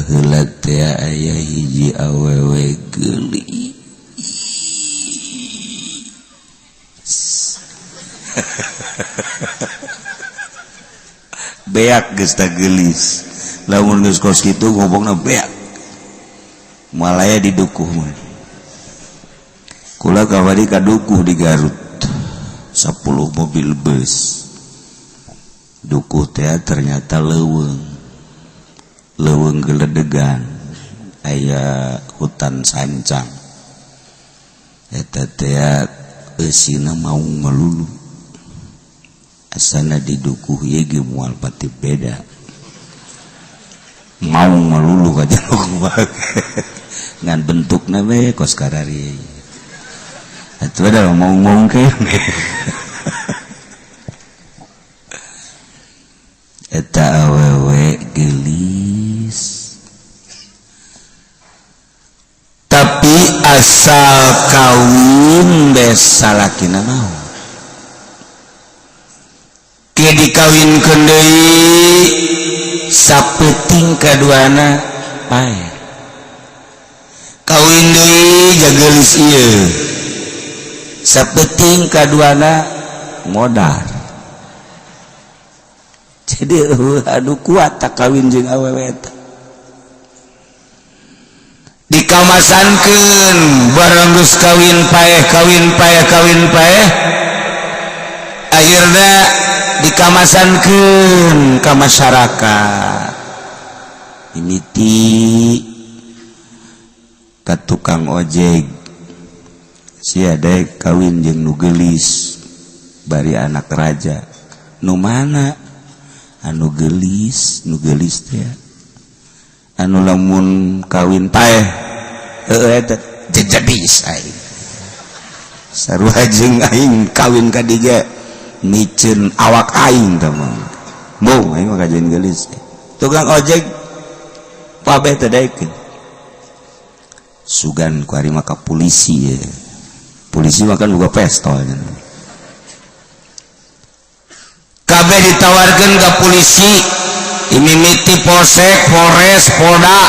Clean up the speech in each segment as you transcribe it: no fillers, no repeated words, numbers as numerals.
Baheula teh aya hiji awewe geulis. Beak geus tah geulis. Lamun geus kos kitu ngomongna beak. Malaya di dukuh mah. Kula kawari ka dukuh di Garut. 10 mobil bus. Dukuh teh ternyata leuweung. Leuweung geledegan. Aya hutan sancang. Eta teh eusina maung melulu. Asana di dukuh ieu ge moal pati beda. Maung melulu ka jero ngan bentukna we kos karari. Atuh ada maung-maung kene. Eta awewe geulis. Tapi asal kawin bes salakina mau. Ke dikawinkeun deui sapeuting kaduana paeh. Kawin deui jageulis ieu. Sapeuting kaduana modar. Jadi aduh kuat tak kawin jeung awewe eta. Dikamasankeun bareng geus kawin paeh kawin paeh kawin paeh akhirna dikamasankeun ka masyarakat. Mimiti ka tukang ojek sia dek kawin jeung nu geulis bari anak raja. Nu mana anu geulis, nu geulis teh anu lamun kawin paeh heueuh eta jejebis aing. Sarua jeung aing kawin ka dieu miceun awak aing teh mah. Bung aing mah kajeun geulis. Tukang ojek kabeh teh daekeun. Sugan ku ari mah ka polisi ye. Polisi mah kan boga pistol. Kabeh ditawarkan ke polisi, imimiti polsek, polres, polda.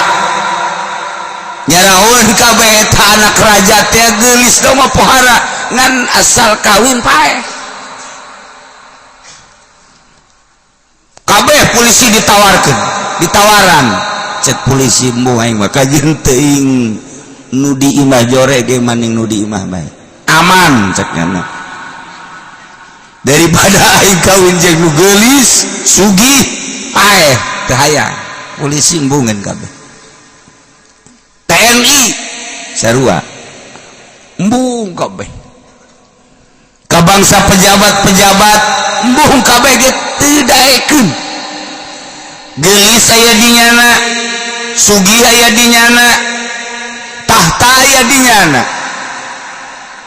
Nyaraun kabeh eta anak raja teh geulis dong mah pohara ngan asal kawin paeh. Kabeh polisi ditawarkan, ditawaran. Cek polisi mbuh aing mah kajeun teuing nu di imah jore ge maning nu di imah bae. Aman cek nyana. Daripada aing kawin jeung nu geulis, sugih, paeh teu hayang. Polisi embungeun kabeh. TNI sarua embung kabeh. Ka bangsa pejabat-pejabat embung kabeh ge teu daekeun. Geulis aya di nyana, sugih aya di nyana, tahta aya di nyana.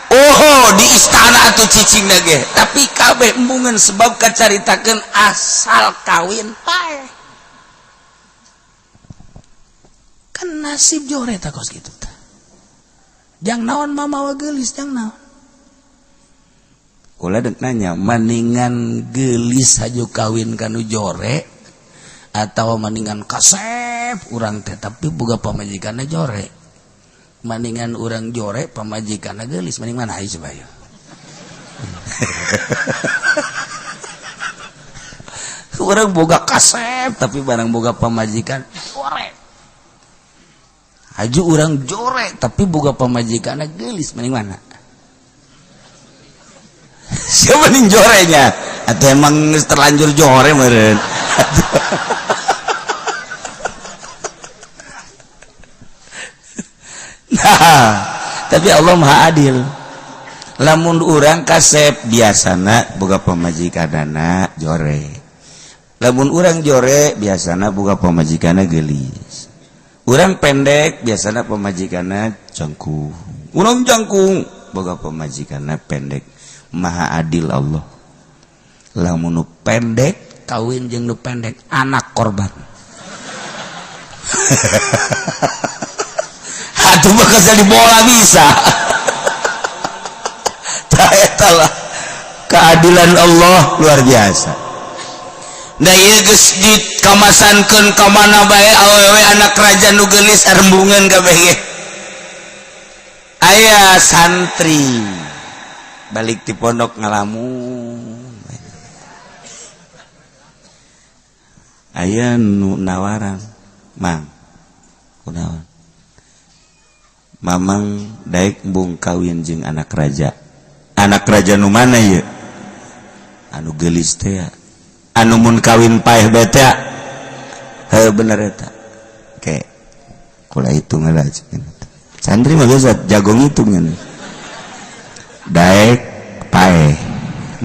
Oh di istana atau cicing ge tapi kabeh embungan sebab kacaritakeun asal kawin paeh. Kan nasib jore tah kos kitu tah. Jang naon mamawa geulis jang naon. Kula dek nanya maningan geulis haju kawin kanu jore atau maningan kasep urang teh tapi boga pamajikanna jore. Maningan urang jore pamajikanna geulis maning mana hayu coba yeuh. Urang boga kasep tapi barang boga pamajikan jore. Haju urang jore tapi boga pamajikanna geulis maning mana? Siapa maning jorenya? Atau emang terlanjur jore meureun? Nah, tapi Allah Maha Adil. Lamun urang kasep biasana boga pamajikanana jore. Lamun urang jore biasana boga pamajikanna geulis. Urang pendek biasana pamajikanna jangkung. Urang jangkung boga pamajikanna pendek. Maha Adil Allah. Lamun nu pendek kawin jeung nu pendek anak korban. Atuh bakal jadi bola bisa. Tah eta lah keadilan Allah luar biasa. Da ieu geus dikamasankeun ka mana bae awewe anak raja nu geulis rembungan kabeh ge. Aya santri balik ti pondok ngalamun. Aya nu nawaran, "Mang, kunaon? Mamang daek embung kawin jeung anak raja." Anak raja nu mana ieu? Anu geulis teh. Anu mun kawin paeh bae teh. Heuh bener eta. Oke. Kula hitung heula. Santri mah biasa jago ngitung. Daek paeh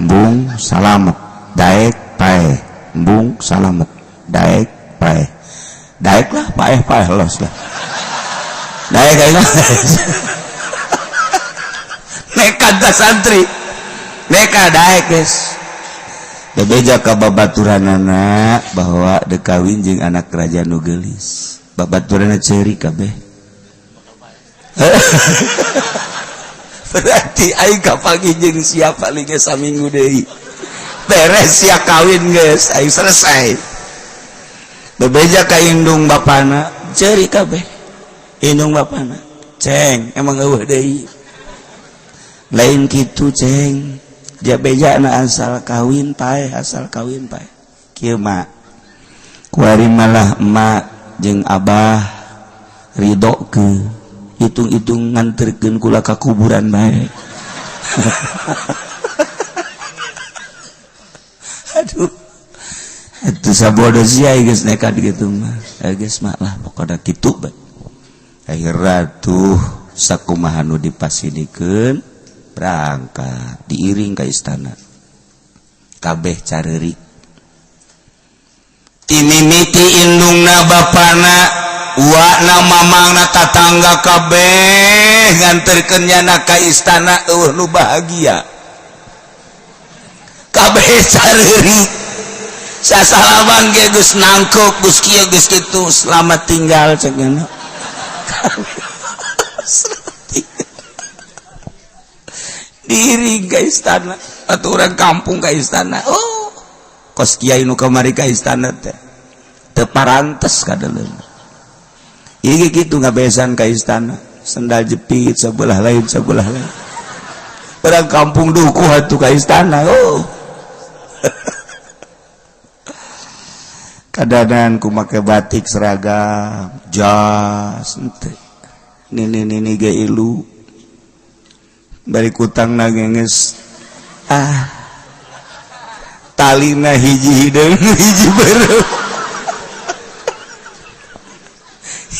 embung salamet, daek paeh embung salamet, daek paeh. Daek lah paeh, paeh los lah. Daek aing. Nekat dah santri. Nekat daek guys. Bebeja ka babaturanana bahwa dek kawin jeung anak raja nu geulis. Babaturanna ceurik kabeh. Berarti aing kapanggih jeung sia paling ge saminggu deui. Beres sia kawin geus, aing selesai. Bebeja ka indung bapana, ceurik kabeh. Indung bapana, "Ceng, emang eueuh deui." Lain kitu, Ceng. Dia beja na asal kawin paeh, asal kawin paeh. Kieu mah. Kuari malah emak jeung abah ridho ke hitung-hitung nganterkeun kula ka kuburan bae. Aduh. Itu sabodo sia geus nekat gitu mah. Geus mah lah pokona kitu bae. Akhirna tuh sakumaha nu dipasinikeun berangkat diiring ke istana. Kabeh careurik. Timimiti indungna bapana uakna mamangna tatangga kabeh nganterkeun nyana ka istana eueuh nu bahagia. Kabeh careurik. Sasalaman ge geus nangkep geus kieu geus kitu, selamat tinggal cek nyana. Selamat tinggal. Diiring ka istana atuh urang kampung ka istana. Oh, kos kiai nu kamari ka istana teh teu parantes kadeuleun. Ieu kitu ngabesan ka istana, sendal jepit sebelah lain sebelah lain. Orang kampung dukuh atuh ka istana. Oh. Kadadan ku make batik seragam, jas henteu. Nini-nini ge ilu. Bari kutangna geus ah. Talina hiji hideung hiji beureum.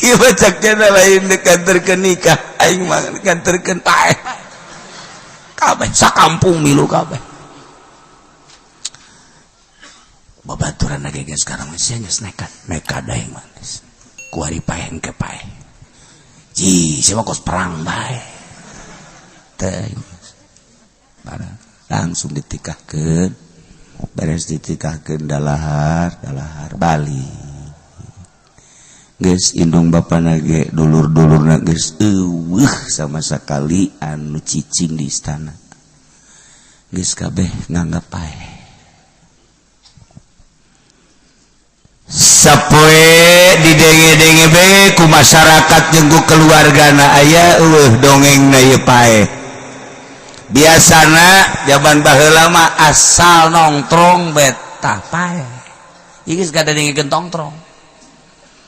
Ieu mah cak cenah lain dek kanterkeun nikah, aing mah kanterkeun paeh. Kabeh sakampung milu kabeh. Babaturan lagi geus sekarang geus geus nekat, nekat aing mah geus. Kuari paeh engke paeh. Ji, sia mah kos perang bae. Teh langsung ditikahkeun, beres ditikahkeun dalahar, dalahar balik. Geus indung bapana ge dulur-dulurna geus eueuh sama sekali anu cicing di istana. Geus kabeh nganggap paeh. Sapoe didenge-denge be ku masyarakat jeung ku keluargana aya eueuh dongengna ieu paeh. Biasana jaman baheula mah asal nongtrong betah paeh. Ieu geus ngadengekeun tongtrong.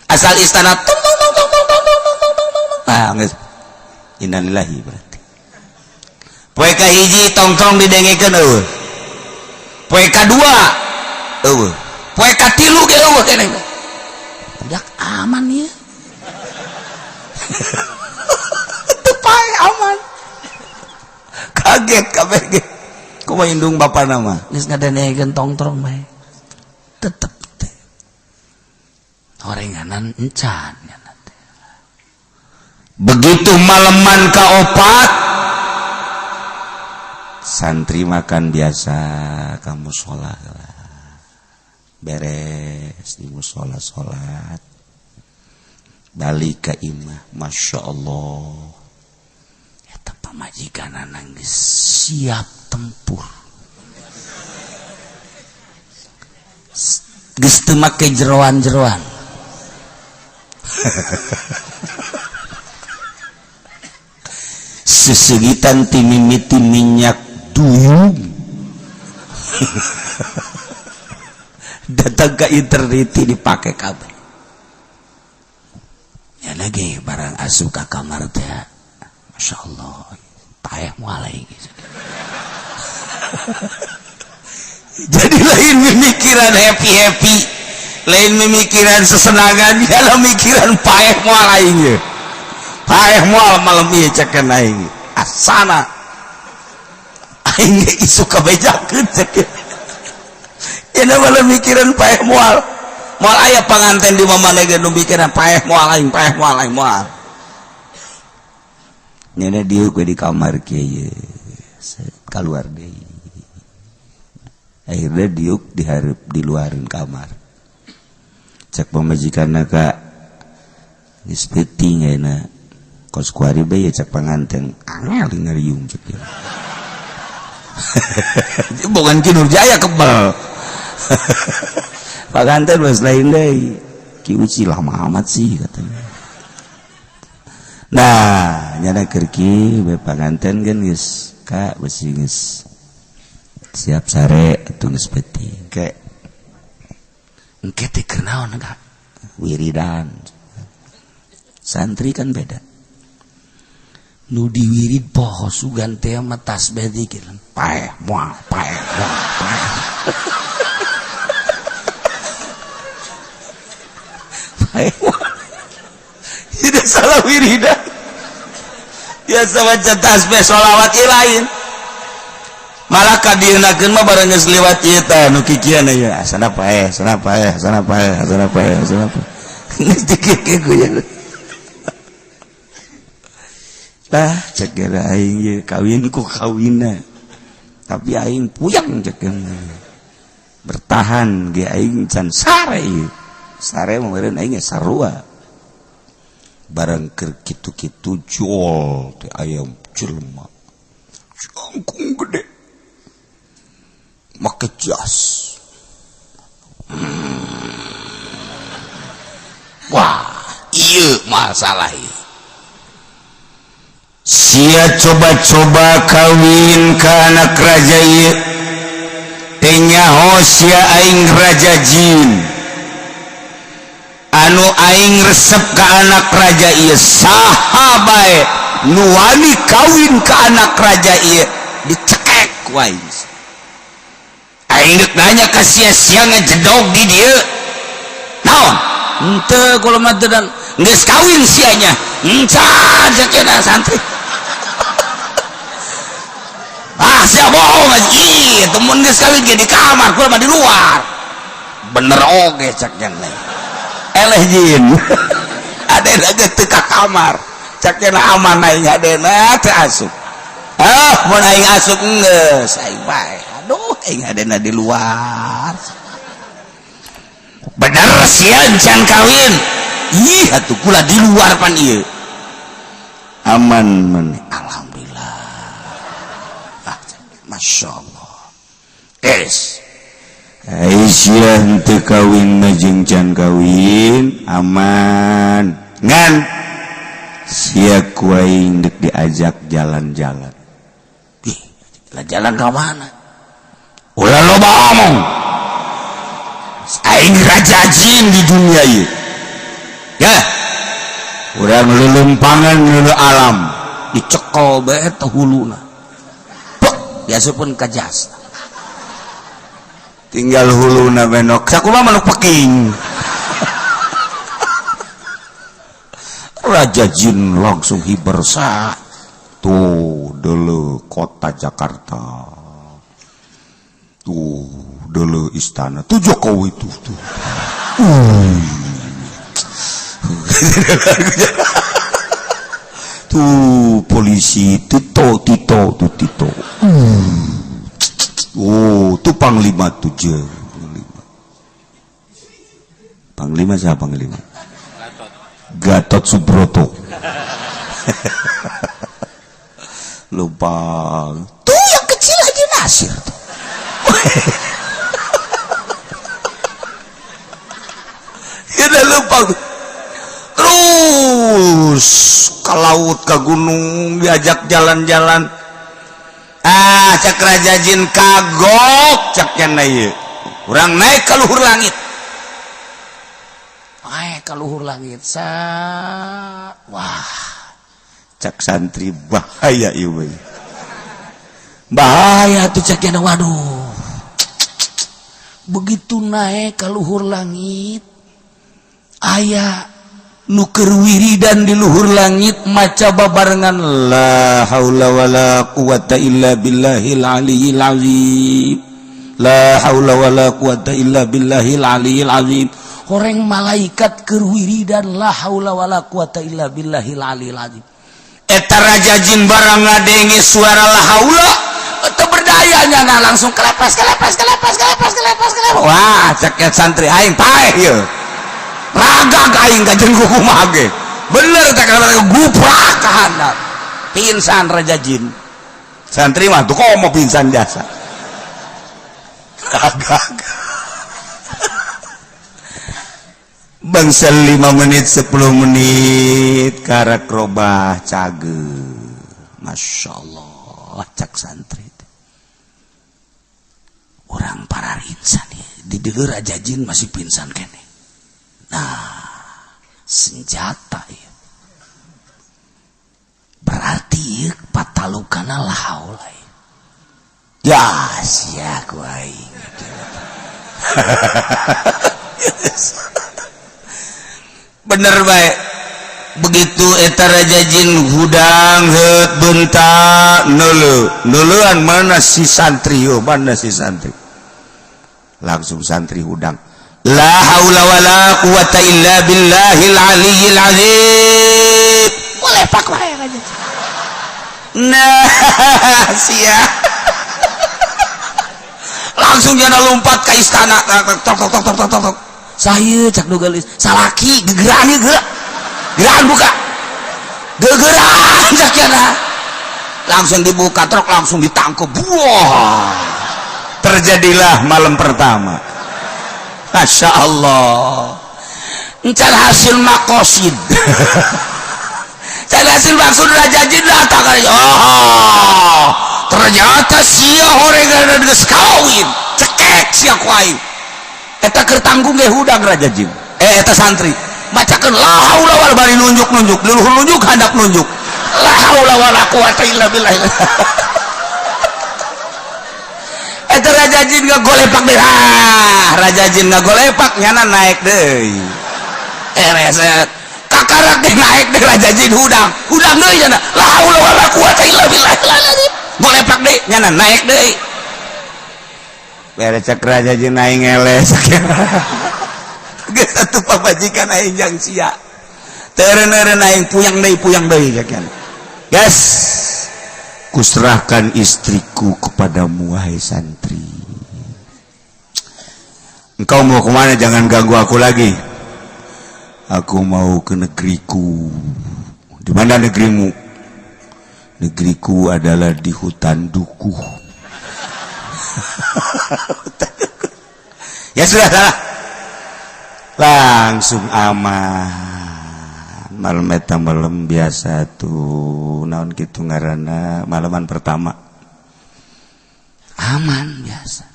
Asal istana tung tung tung tung tung tung tung tung tung tung. Ah geus. Innalillahi berarti. Poe kahiji tongtrong didengekeun eueuh. Poe kadua eueuh. Poe katilu ge eueuh keneh. Budak aman ieu. Teu paeh aman. Kaget kabeh ge. Kumaha indung bapana mah geus ngadengekeun tongtrong bae. Tetep teh. Horenganan encan nya teh. Begitu maleman kaopat santri makan biasa ka musola lah. Beres di musola salat balik ka imah, Masya Allah eta pamajikanana geus siap tempur. Geus teu make jeroan-jeroan. Sesegitan ti mimiti minyak duyung. Datang ke internet dipakai kabeh. Ya lagi barang asup ka kamar teh. Masya Allah, paeh moal aing. Jadi lain memikiran happy-happy, lain memikiran sesenangan, ya mikiran paeh moal aing ye. Paeh moal malam ieu cekeun aing. Asana aing ge isuk kabejakeun cek. Ya malah mikiran paeh moal. Moal aya panganten di mamana ge nu mikiran paeh moal aing, paeh moal aing moal. Nyana diuk we di kamar kieu ye. Keluar deui. Akhirnya diuk diharap di luarin kamar. Cek pamajikanna ka geus peuting ayeuna. Kos kuari bae cek panganten angel ngariung cek dia. Bukan Ki Nurjaya kebel. Panganten geus lain deui. Ki Uci lama amat sih katanya. Nah, nyana keur ki we panganten kan geus ka besi geus siap sare atuh geus peuting. Ke engke teh keur naon ka? Wiridan. Santri kan beda. Nu diwirid poho sugan teh mah tasbih dikir. Paeh moal, paeh moal, paeh. Paeh moal. Tidak salah wiridan. Biasa baca tasbih sholawat ieu lain. Malah kadieunakeun mah bareng geus liwat ieu teh nu kikian ieu. Asana paeh, asana paeh, asana paeh, asana paeh, asana paeh. Geus dikieu ku ya. Lah cek geura aing ieu kawin ku kawinna. Tapi aing puyang cek bertahan ge aing can sare ieu. Sare mah meureun aing ge sarua. Barang keur kitu-kitu jol teh ayam jelema. Jangkung gede. Make jas. Wah, ieu masalah ieu. Sia coba-coba kawin ka anak raja ieu. Teh nyaho sia aing raja jin. Anu aing resep ka anak raja ieu saha bae nu wani kawin ka anak raja ieu dicekek ku aing. Aing deuk nanya ka sia, sia ngejedog di dieu. Naon? Henteu kula mah teu dan geus kawin sianya. Encan cek santri. Ah sia bohong aja. Ih, temun geus kawin ge di kamar, kula mah di luar. Bener oge cek nya. Eleh jin. Adena ge teu ka kamar. Cek nya aman aing adena teu asup. Ah, mun aing asup geus aing bae. Aduh, aing adena di luar. Bener sia can kawin. Ih, atuh kula di luar pan ieu. Aman men. Alhamdulillah. Ah, Masya Allah. Es. Aisyah henteu kawin mah jeung can kawin aman. Ngan sia ku aing deuk diajak jalan-jalan. Ih, jalan ka mana? Ulah loba omong. Aing raja jin di dunia ieu. Ya. Urang leuleumpangan leuleung alam dicekel bae teh huluna. Pek, diasupkeun ka jas. Tinggal huluna benok. Sakumaha manuk peking. Raja jin langsung hibersa. Tuh dulu kota Jakarta. Tuh dulu istana. Tuh Jokowi tuh tuh. Tuh polisi Tito Tito tuh Tito. Oh, tuh panglima tuh je. Panglima. Panglima siapa panglima? Gatot Subroto. Lupa. Tuh yang kecil aja Nasir tuh. bagus. Terus ke laut, ke gunung, diajak jalan-jalan. Ah, cak raja jin kagok cak nya ieu. Urang naik ke luhur langit. Naik ke luhur langit. Sa wah, cak santri bahaya ieu. Bahaya tuh cak nya, waduh. Begitu naik ke luhur langit, aya nu keur wiridan di luhur langit maca babarengan la haula wala quwata illa billahil aliyil azim, la haula wala quwata illa billahil aliyil azim. Horeng malaikat keur wiridan la haula wala quwata illa billahil aliyil azim. Eta raja jin barang ngadenge suara la haula teu berdaya nya, nah, langsung kelepas kelepas kelepas kelepas kelepas kelepas. Wah, cek santri, aing paeh ieu, ragag aing kajen kumaha ge bener tak guprak ka handap, pingsan raja jin. Santri mah tuh komo pingsan jasa ragag. Bangsa 5 menit 10 menit karak robah cage. Masya Allah, cak santri, orang para insan di deuleu raja jin masih pingsan kene. Nah, senjata ya berarti patalukana la haula ya sia ku aing. Bener baik. Begitu eta raja jin hudang heut bentak neuleu neuleuan, mana si santri yo, mana si santri? Langsung santri hudang la haula wala quwata illa billahil aliyil azim. Boleh pak wae raja. Nah, sia langsung jana lompat ke istana, tok tok tok tok tok tok. Saya cak nu geulis salaki, gegeran ieu, gegeran buka, gegeran cak jana. Langsung dibuka truk, langsung ditangkap. Wah, terjadilah malam pertama. Masya Allah, encan hasil makosid, can hasil maksud raja jin datang. Oh, ternyata sia horengan geus kawin, cekek sia ku aing. Eta keur tanggung ge hudang raja jin, eta santri macakeun la haula wala bari nunjuk-nunjuk, luhur nunjuk, handap nunjuk, la haula wala quwata illa billah. Eta raja jin ngagolepak deui, ah raja jin ngagolepak nyana naik deui, reset kakarak deh naik deh raja jin hudang hudang deui nyana la haula wala quwata illa billah, golepak deui nyana naik deui. Beres cek raja jin, aing eleh geus atuh pamajikan aing jang sia teureun-eureun aing puyang deui cek nyana. Gas, kuserahkan istriku kepadamu wahai santri. Engkau mau kemana? Jangan ganggu aku lagi. Aku mau ke negeriku. Di mana negerimu? Negeriku adalah di hutan dukuh. Ya sudah salah. Langsung aman. Malam eta malam biasa tuh naon kitu ngaranna malaman pertama. Aman biasa.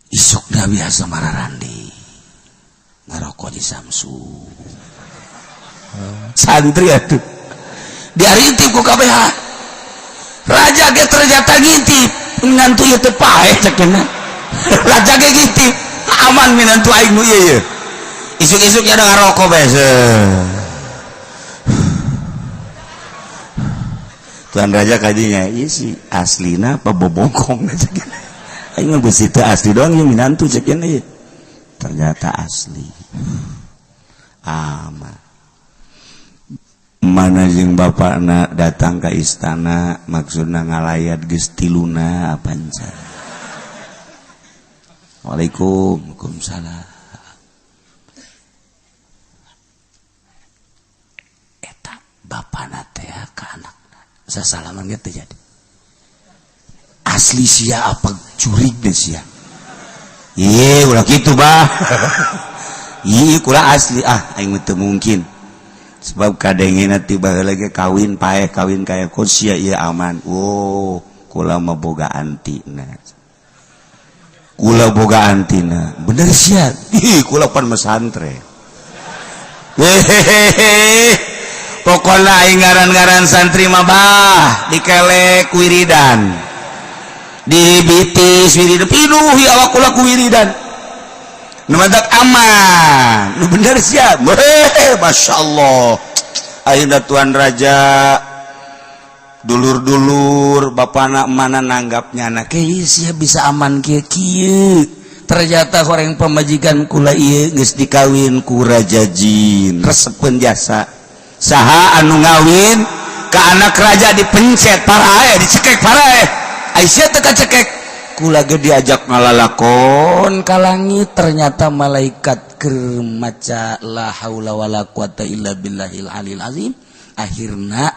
Isukna biasa mararandi. Ngarokok di Samsu. Santri atuh. Diarintip ku KBH. Raja ge ternyata ngintip. Minantu ieu teh paeh cek cenah. Raja ge ngintip. Aman minantu aing nu ieu ye. Isuk-isuknya ada ngarokok bae. Tuan Raja kajinya ieu si aslina apa bobongkong cek cenah. Aing mah beusi teu asli doang ieu minantu cek cenah ieu. Ternyata asli. Aman. Mana jeung bapakna datang ke istana maksudna ngalayat geus tiluna panca. Waalaikum, waalaikumsalam. Eta bapana teh ka anakna sasalaman ge teu jadi. Asli sia apa jurig deh sia? Ieu ulah kitu bah. Ieu kula asli, ah, aing mah teu mungkin. Sebab kadengena tiba lagi kawin paeh, kawin kaya sia ieu aman. Oh, kula mah boga antina. Kula boga antina. Bener sia. Ih, kula pan mesantren. Hehehe. Pokokna aing ngaran-ngaran santri mah bah dikelek wiridan. Dibitis wiridan, pinuh awak kula ku wiridan. Nu mantak aman. Nu bener sia. Hehehe, Masya Allah. Ayeuna tuan raja dulur-dulur bapana mana nanggapnya anak sia bisa aman kieu kieu. Ternyata horeng pamajikan kula ieu geus dikawin ku raja jin, resepeun jasa. Saha anu ngawin ka anak raja dipencet paraeh, dicekek paraeh. Ai sia teu kacekek. Kula ge diajak ngalalakon ka langit, ternyata malaikat keur maca la haula wala quwata illa billahil alil azim. Akhirna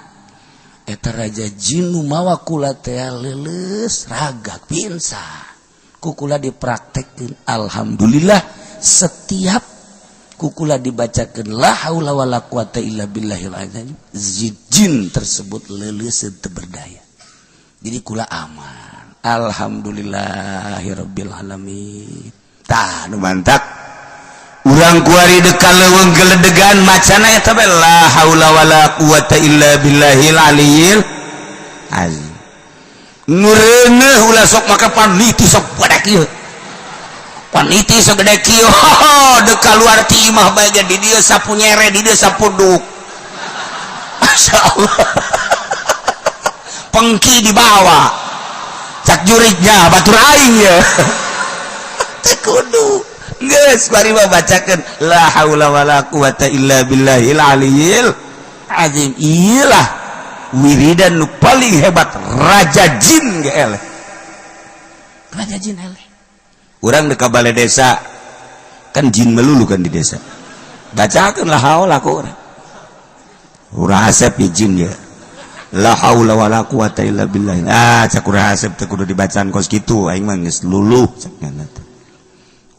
eta raja jin nu mawa kula teh leuleus ragag pingsan. Ku kula dipraktekkeun, alhamdulillah setiap ku kula dibacakeun la haula wala quwata illa billahil azim, jin tersebut leuleus teu berdaya. Jadi kula aman. Alhamdulillahirabbil alamin. Tah, nu mantak urang kuari deka leuweung geledegan macana eta bae la haula wala quwata illa billahil aliyil azim. Nu reuneuh ulah sok make paniti sok gede kieu. Paniti sok gede kieu, deka luar ti imah bae ge di dieu sapu nyere, di dieu sapu duk. Masya Allah. Pengki dibawa. Cak jurignya batur aing ya. Teu kudu. Geus bari mah bacakeun la haula wala quwata illa billahil aliyil azim. Iyalah wiridan nu paling hebat, raja jin ge eleh. Raja jin eleh. Urang deka balai desa kan jin melulu kan di desa. Bacakeun la haula ku urang. Urang asep ya jin ya. La haula wala quwata illa billah. Ah, cak urang asep teh kudu dibacaan kos kitu, aing mah geus luluh cak nyana teh.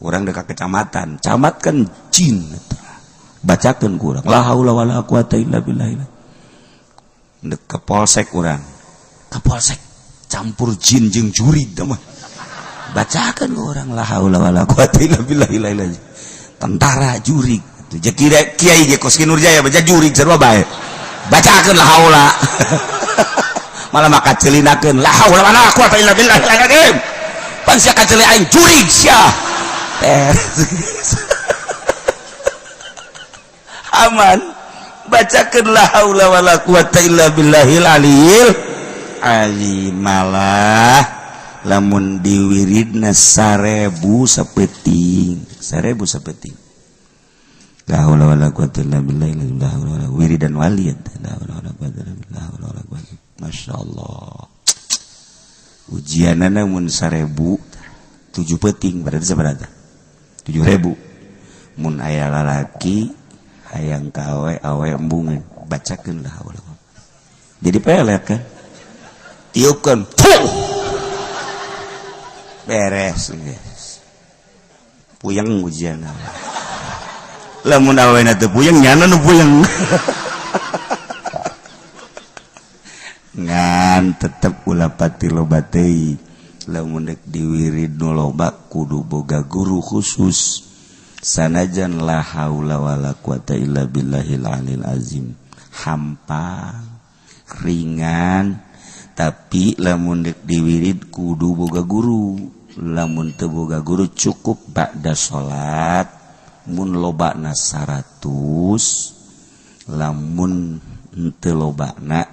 Urang deka kecamatan, camat kan jin. Bacakeun ku urang la haula wala quwata illa billah. Dek ke polsek urang. Ke polsek campur jin jeung jurig teh mah. Bacakeun ku urang la haula wala quwata illa billah. Tentara jurig. Tuh kira kiai ge kos Ki Nurjaya baca jurig sarua bae. Bacakeun la haula. Malah maka celinakeun la haula wala quwata illa billah. Pan sia kaceli aing jurig sia. Aman. Bacakeun la haula wala quwata illa billahil aliyil azim. Malah lamun diwiridna 1000 sapeting, 1000 sapeting. La haula wala quwata illa billah, la haula wala wiridan wali, la haula wala quwata illa billah, la haula wala quwata. Masya Allah. Ujianana mun 1000 7 peting berarti sabaraha? 7000. Mun aya lalaki hayang ka awe awe embungan, bacakeun la haula. Jadi pelet kan? Tiupkeun. Fuh! Beres guys. Puyeng ujian. Lamun awena teu puyeng nyana nu puyeng. Ngan tetep ulah pati loba teuing. Lamun dek diwirid nu loba kudu boga guru khusus. Sanajan la haula wala quwata illa billahil alil azim. Hampang, ringan, tapi lamun dek diwirid kudu boga guru. Lamun teu boga guru cukup ba'da salat. Mun lobana 100, lamun henteu lobana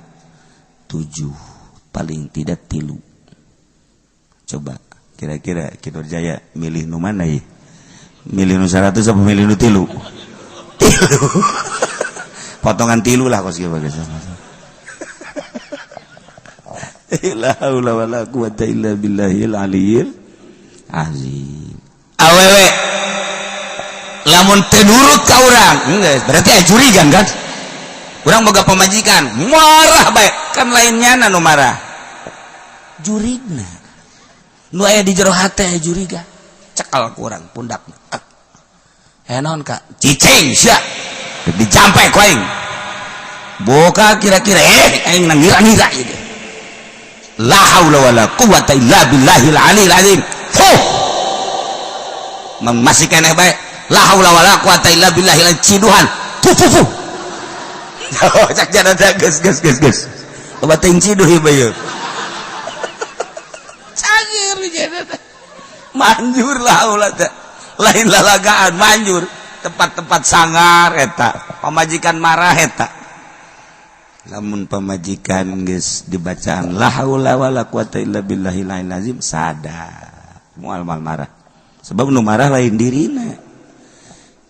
7, paling tidak 3. Coba kira-kira Ki Nurjaya milih nu mana ya? Milih nu 100 apa milih nu 3? 3. Potongan 3 lah kos kieu bagus. La haula wala quwata illa billahil aliyil azim. Awewe lamun teu nurut ka urang, berarti aya curigan kan? Urang boga pamajikan, marah bae, kan lainnya nu marah. Jurigna. Nu aya di jero hate aya juriga. Cekal ku urang pundakna. Eh, naon, Kak? Cicing sia. Dijampe ku aing. Boka kira-kira aing nang ngira-ngira ieu. La haula wala quwata illa billahil aliyil azim. Fuh. Masih keneh bae. La haula wala quwata illa billahil ciduhan. Fuh fuh fuh. Cak jana teh, geus geus geus geus. Loba teuing ciduh ieu bae. Cageur jana teh. Manjur la haula teh. Lain lalagaan, manjur. Tempat-tempat sangar eta. Pamajikan marah eta. Lamun pamajikan geus dibacaan la haula wala quwata illa billahil azim, sadar, moal mal marah, sebab nu marah lain dirina,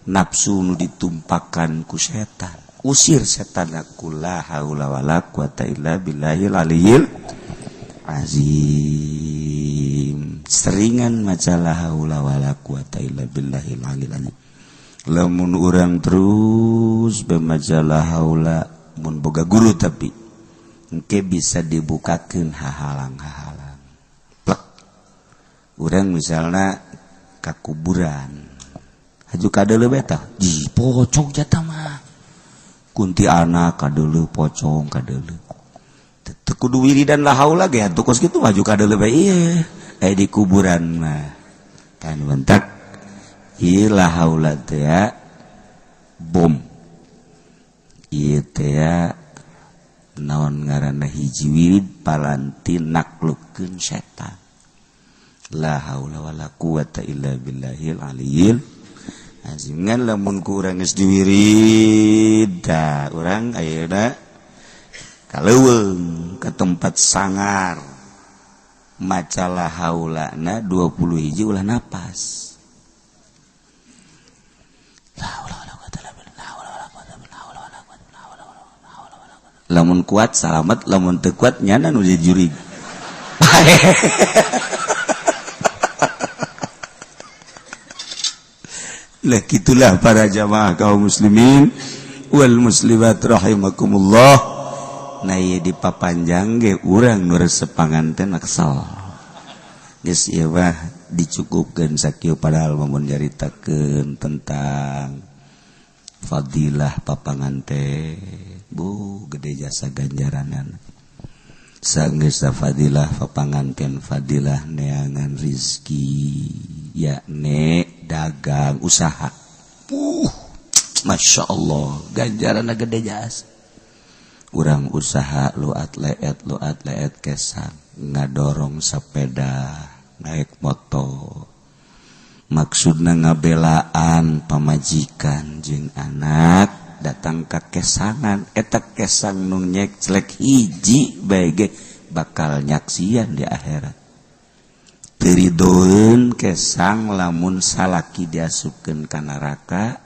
nafsu nu ditumpakan ku setan. Usir setan ku la haula wala quwata illa billahil aliyil azim. Seringan maca la haula wala quwata illa billahil aliyil azim. Lamun urang terus bemaca la haula, mun boga guru, tapi engke bisa dibukakeun hahalang-hahalang plek. Urang misalnya ka kuburan, haju kadeuleu beta ji pocong jata mah, kunti anak kadeuleu, pocong kadeuleu, teu kudu wiridan la haula ge atuh kos kitu, maju kadeuleu bae ieu. Eh, di kuburan mah kan bentak ieu la haula teh ya, bom ieu teh ya, naon ngaranna, hiji wirid paranti naklukkeun setan. La haula wala quwata illa billahil aliyil azim. Ngan lamun ku urang geus diwirid da, urang ayeuna ka leuweung, ka tempat sangar, maca la haulana 20 hiji, ulah napas. La haula wala quwata illa billah, la haula wala quwata illa billah, la haula wala quwata, la haula wala quwata, la haula wala quwata. Lamun kuat salamat, lamun teu kuat nyana nu jadi jurig. Lah, gitulah para jamaah kaum muslimin wal muslimat rahimakumullah. Nah, ieu dipapanjang ge urang nu resep panganten kesel. Geus, ieu mah dicukupkeun sakieu, padahal mun nyaritakeun tentang fadilah papanganten, bu, gede jasa ganjaranan. Sanggeus fadilah papanganten, fadilah neangan rizki, yakni dagang, usaha, Masya Allah, ganjaran gede jasa. Urang usaha luat leet, luat leet kesang, ngadorong sepeda, naik motor, maksudna ngabelaan pamajikan jeung anak, datang ka kesangan eta, kesang nu nyekclek hiji bae ge bakal nyaksian di akhirat. Teridoeun kesang lamun salaki diasupkeun ka neraka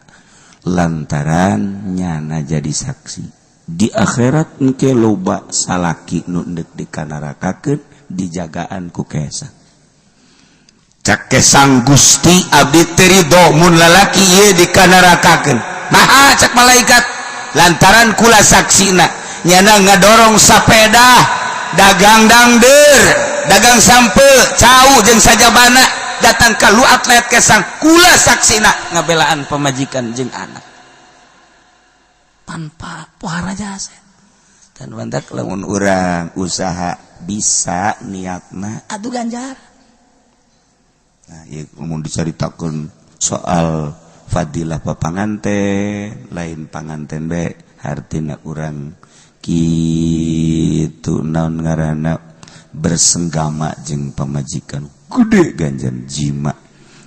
lantaran nyana jadi saksi. Di akhirat engke loba salaki nu deuk dikanarakakeun, dijagaan ku kesang. Cak kesang, "Gusti, abdi teu ridho mun lalaki ieu dikanarakakeun." "Naha?" cak malaikat. "Lantaran kula saksina nyana ngadorong sapeda, dagang dangder, dagang sampe cau jeung sajabana, datang ka luat leet kesang, kula saksina ngabelaan pamajikan jeung anak tanpa pohara jasa." Dan mantak lamun urang usaha bisa niatna, aduh, ganjar. Nah, ieu mun dicaritakeun soal fadilah papanganten, lain panganten be, hartina urang kitu, naon ngaranna, bersenggama jeung pamajikan gede ganjan jima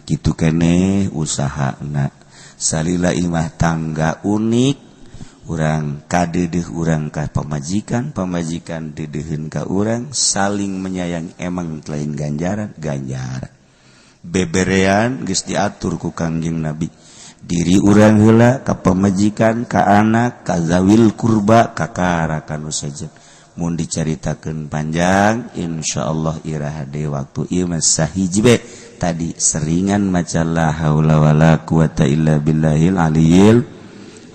kitu keneh usahana. Salila imah tangga unik, urang kadedeh urang ka pamajikan, pamajikan dedeheun ka urang, saling menyayang, emang lain ganjaran? Ganjaran beberean geus diatur ku Kangjeng Nabi, diri urang heula, ka pamajikan, ka anak, ka zawil kurba, ka karakan saja. Mun dicaritakeun panjang, insyaallah iraha deui waktu. Ieu mah sahiji be tadi, seringan maca la haula wala quwata illa billahil aliyil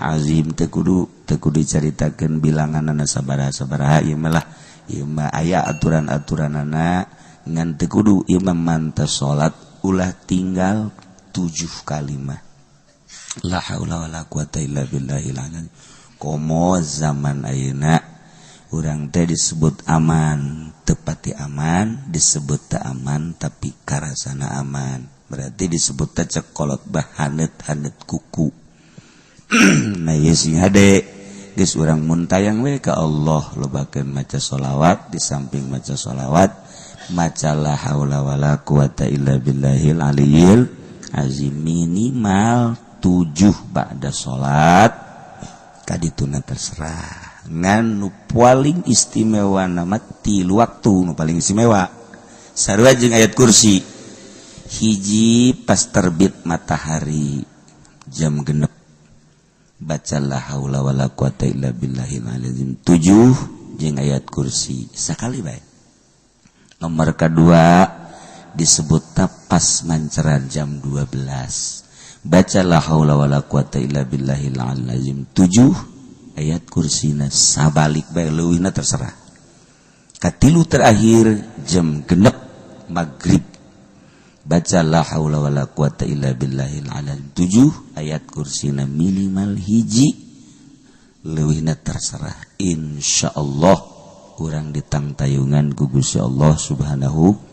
azim. Teu kudu dicaritakeun bilanganana sabaraha-sabaraha. Ieu mah lah, ieu mah aya aturan-aturanana, ngan teu kudu. Ieu mah mantas salat ulah tinggal tujuh kalimah. La haula wala quwata illa billahil. Komo zaman ayeuna urang teh disebut aman, tepati aman, disebut tak aman tapi karasana aman. Berarti disebut teh cek kolot bah haneut-haneut kuku. Nah, ieu sing hade geus urang muntayang we ka Allah, lobakeun maca sholawat. Di samping maca sholawat, maca la haula wala quwata illa billahil aliyil azim minimal 7 ba'da salat kadituna, terserah. Ngan nu paling istimewa nama tilu waktu, nu paling istimewa sarua jeung ayat kursi. Hiji, pas terbit matahari jam 6, baca la haula wala quwata illa billahil azim 7 jeung ayat kursi sakali bae. Nomor kedua disebut pas manceran jam 12, baca la haula wala quwata illa billahil azim 7, ayat kursina sabalik bae, leuwihna terserah. Katilu terakhir jam 6 maghrib, baca la haula wala quwata illa billahil azim 7, ayat kursina minimal hiji, leuwihna terserah. Insyaallah urang ditangtayungan ku Gusti Allah Subhanahu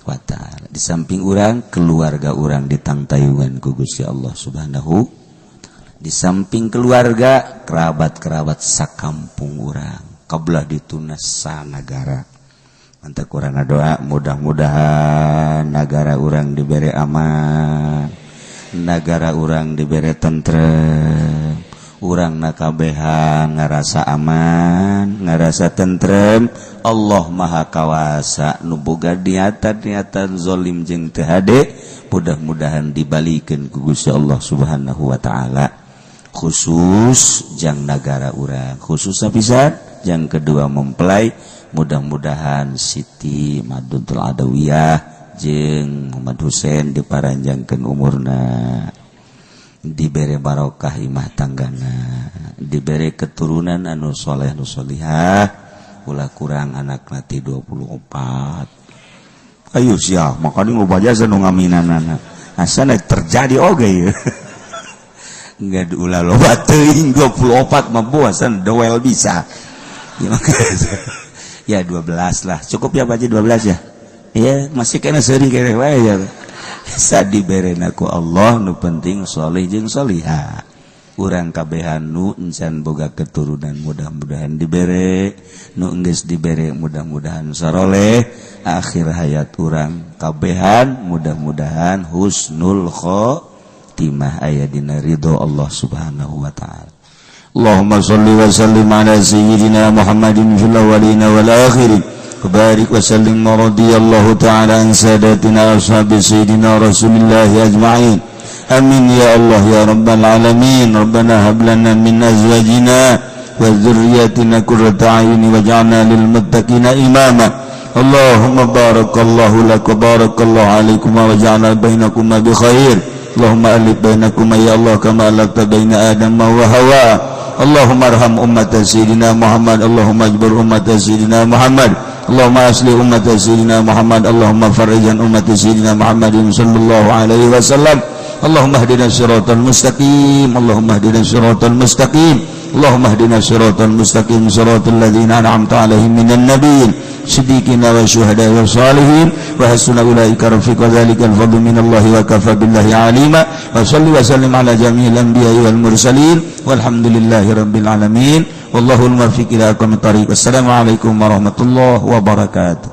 wa ta'ala. Di samping urang, keluarga urang ditangtayungan ku Gusti Allah Subhanahu. Di samping keluarga, kerabat-kerabat sakampung urang, kabelah dituna sanagara. Mantap, urang doa mudah-mudahan negara urang diberi aman, negara urang diberi tentrem, urang nakabehan ngarasa aman, ngarasa tentrem. Allah Maha Kawasa. Nu boga niatan-niatan zolim jeung teu hade, mudah-mudahan dibalikin ku Gusti Allah Subhanahu wa ta'ala, khusus jang negara urang, khusus pisan yang kedua mempelai. Mudah-mudahan Siti Maduntul Adawiyah jeung Muhammad Husain diparanjangkeun umurna, dibere barokah imah tanggana, dibere keturunan anu soleh nu solihah, ulah kurang anak nanti 24. Ayo siap, makanya loba jasa nu ngaminanana asana terjadi oge ya. Enggak, ulah loba teuing, 24 mah bosan doel bisa ya. 12 lah cukup ya, Pak Haji, 12 ya. Iya, masih kena sering kene wae ya. Dibere ku Allah, nu penting soleh jeung solihah. Urang kabehan nu encan boga keturunan mudah-mudahan dibere, nu enggeus dibere mudah-mudahan saroleh. Akhir hayat urang kabehan mudah-mudahan husnul khotimah, aya dina ridho Allah Subhanahu wa ta'ala. Allahumma shalli wa sallim ala sayyidina Muhammadin fil awwalina wal akhirin. وبارك وسلم ورضي الله تعالى عن ساداتنا أصحاب سيدنا رسول الله أجمعين. آمين يا الله يا رب العالمين. ربنا هب لنا من أزواجنا وذرياتنا قرة أعين واجعلنا للمتقين إماما. اللهم بارك الله لك وبارك الله عليكم وجعل بينكما بخير. اللهم ألف بينكما يا الله كما ألفت بين آدم وحواء. اللهم ارحم أمة سيدنا محمد. اللهم اجبر أمة سيدنا محمد. اللهم أصلح أمة سيدنا محمد. اللهم فرج عن أمة سيدنا محمد صلى الله عليه وسلم. اللهم اهدنا الصراط المستقيم. اللهم اهدنا الصراط المستقيم. اللهم اهدنا الصراط المستقيم، صراط الذين أنعمت عليهم من النبيين، صديقين والشهداء والصالحين، وحسن أولئك رفيقا. ذلك الفضل من الله وكفى بالله عليما. وصل وسلم على جميع الأنبياء والمرسلين، والحمد لله رب العالمين، والله الموفق إلى أقوم الطريق. السلام عليكم ورحمة الله وبركاته.